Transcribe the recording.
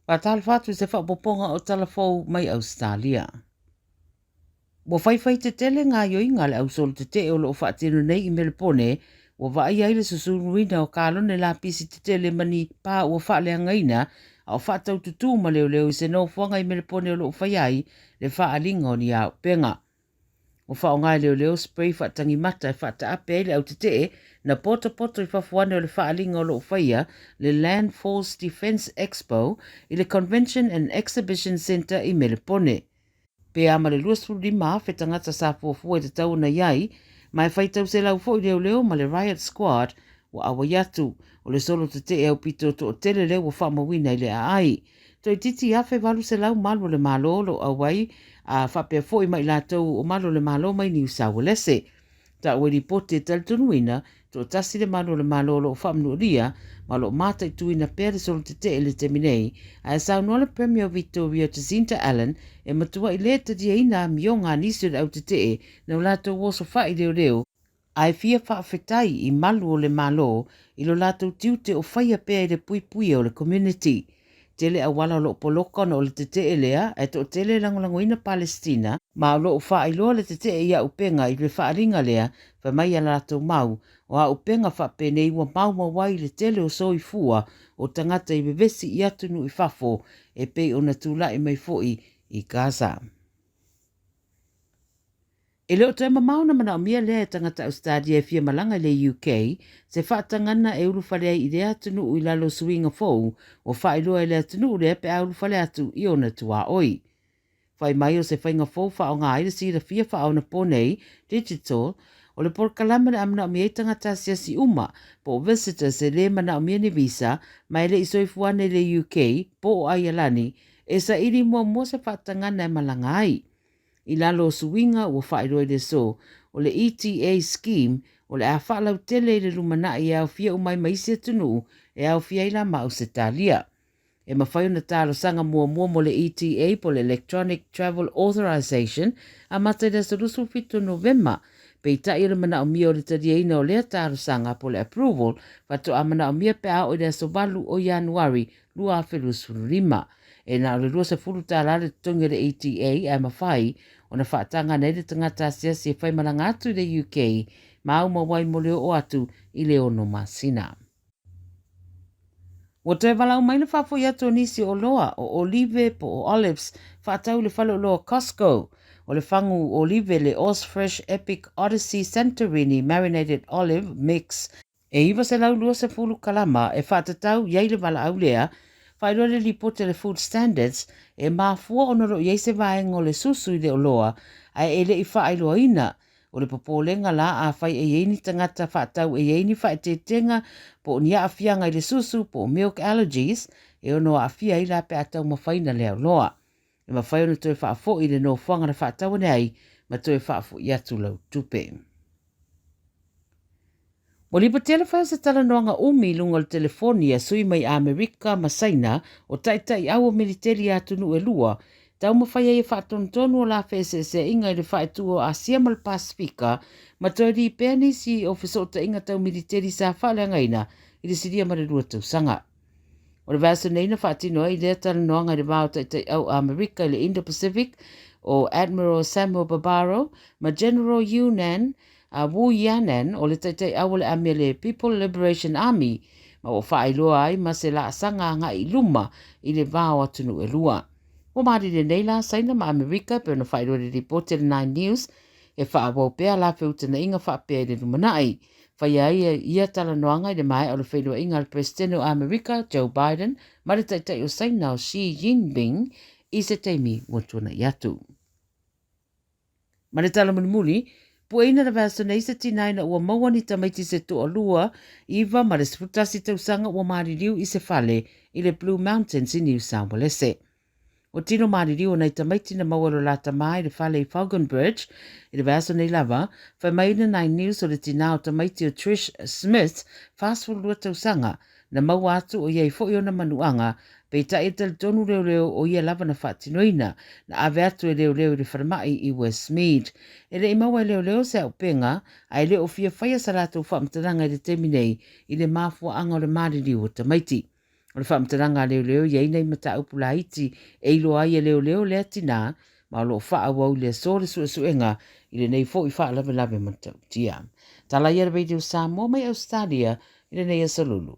Faatalofa atu i se faaopoopoga o tala fou mai Ausetalia. Ua faifai tetele gaoioiga a le au solo tetee o lo o faatino nei i Melepone, ua vaaia ai le susuluina o kalone lapisi tetele ma ni pa ua faaleagaina a o faatau tutū ma leoleo i se nofoaga i Melepone o lo o faia ai le faaaliga o ni auupega. Ua faaaoga e leoleo spray faatagimata e faataape ai le au tetee na potopoto i fafo ane o le faaaliga o lo o faia le Land Force Defence Expo i le Convention and Exhibition Centre i Melepone. Pe a ma le 25,000 tagata sa fuafua i tatau ona i ai, ma e faitau selau foi leoleo ma le Riot Squad ua auai atu. O le solo tetee aupito toatele lea ua faamauina i le aai. Toeitiiti 1800 malu o le Malo o lo o auai a faapea foi ma i latou o malu o le Malo mai Niu Sauelese. Taua i lipoti e talitonuina, toatasi le malu o le Malo o lo o faamanualia ma o lo o mataituina pea le solo tetee i le taimi nei, ae saunoa le Premier o Victoria Jacinta Allan e matuai le taliaina amioga a nisi o le au tetee na o latou osofai leoleo, ae fia faafetai i malu o le Malo i lo latou tiute o faia pea i le puipuia o le community. Tele auala o lo o poloka ona o le tetee lea, ae toatele e lagolagoina Palestina, ma o lo o faailoa le tetee i auupega i le faaaliga lea, fai mai a latou mau, o auupega faapenei ua maumau ai le tele o soifua o tagata i vevesi i atunuu i fafo e pei ona tulai mai foi i Gaza. E le o toe mamao ona manaomia lea e tagata Ausetalia e fia malaga i le UK se faatagaga e ulufale ai i lea atunuu i lalo o suiga fou ua faailoa e le atunuu lea pe a ulufale atu i ona tuaoi. Fai mai o se faiga fou faaaoga ai le silafia faaonapo nei, digital, o le polokalame o le a manaomia ai tagata asiasi uma po o visitors e le manaomia ni visa ma e le i soifua ana i le UK po o Aialani e saili muamua se faatagaga e malaga ai. I lalo o suiga ua faailoa i le aso, o le ETA Scheme o le a faalautele i le lumanai e aofia uma ai ma isi atunuu e aofia ai la ma Ausetalia. E mafai ona talosaga muamua mo le ETA po o le Electronic Travel Authorisation amata i le aso 27 Novema, peitai o le manaomia o le taliaina o lea talosaga po o le approval faatoa manaomia pe a oo i le aso 8 o Ianuari 2025. E na o le $20 le totogi o le ETA ae mafai ona faataga nei le tagata asiasi e faimalaga atu i le UK ma aumau ai mo le oo atu i le 6 masina. Ua toe valaau mai le faafoi atu o nisi o oloa o olive po o olives faatau i le faleoloa Costco. O le fagu olive le Ozfresh Epic Odyssey Santorini Marinated Olive Mix e 920 kalama e faatatau i ai le valaau lea, faailoa le lipoti a le Food Standards e mafua ona o lo o i ai se vaega o le susu i le oloa ae e le i faailoaina. O le popolega la afai e i ai ni tagata faatau e i ai ni faaeteetega po o ni aafiaga i le susu po o milk allergies e ono aafia ai la pe a taumafaina lea oloa. E mafai ona toe faafoi i le nofoaga na faatau ane ai ma toe faafoi atu lau tupe. Ua lipotia le fai o se talanoaga umi i luga o le telefoni a sui mai Amerika ma Saina o taitaiau o militeli a atunuu e lua, taumafai ai e faatonutonu o la feeseeseaiga i le faaitu o Asia ma le Pasifika ma toe lipea nisi o fesootaiga tau militeli sa faaleagaina i le silia ma le 2 tausaga. O le vaiaso nei na faatino ai lea talanoaga i le va o taitaiau Amerika i le Indo-Pacific o Admiral Samuel Barbaro ma General Yunan a Wu Yanan o le taitaiau o le ami a le People Liberation Army ma ua faailoa ai ma se laasaga agai i luma i le va o atunuu e lua. Ua malilie nei la Saina ma Amerika e pei ona faailoa i le lipoti a le Nine News e faaauau pea la feutagaiga faapea i le lumanai. Faia ai ia talanoaga i le maea o le feiloaiga a le Peresetene o Amerika Joe Biden ma le taitai o Saina o Xi Jinping i se taimi ua tuanai atu. Ma le tala mulimuli, pueina le vaiaso nei se tina ina ua maua ni tamaiti se toalua, 9 ma le 11 tausaga ua maliliu i se fale i le Blue Mountains i Niu Saualese. Ua tino maliliu o nai tamaiti na maua e lo la tama i le fale i Falconbridge i le vaiaso nei lava, fai mai le Nine News o le tina o tamaiti o Trish Smith, 42 tausaga, na maua atu o i ai foi ona manuaga, peitai e talitonu leoleo o ia lava na faatinoina, na ave atu e leoleo i le falemai i Westmead. E le i maua e leoleo se auupega, ae le o fia faia sa latou faamatalaga i le taimi nei i le mafuaaga o le maliliu o tamaiti. O le faamatalaga a leoleo e i ai nai mataupu laiti e iloa ai e leoleo lea tinā ma o lo o faaauau i le aso le suesuega i lenei foi faalavelave matautia. Tala ia le Radio Samoa mai Ausetalia i lenei aso Lulu.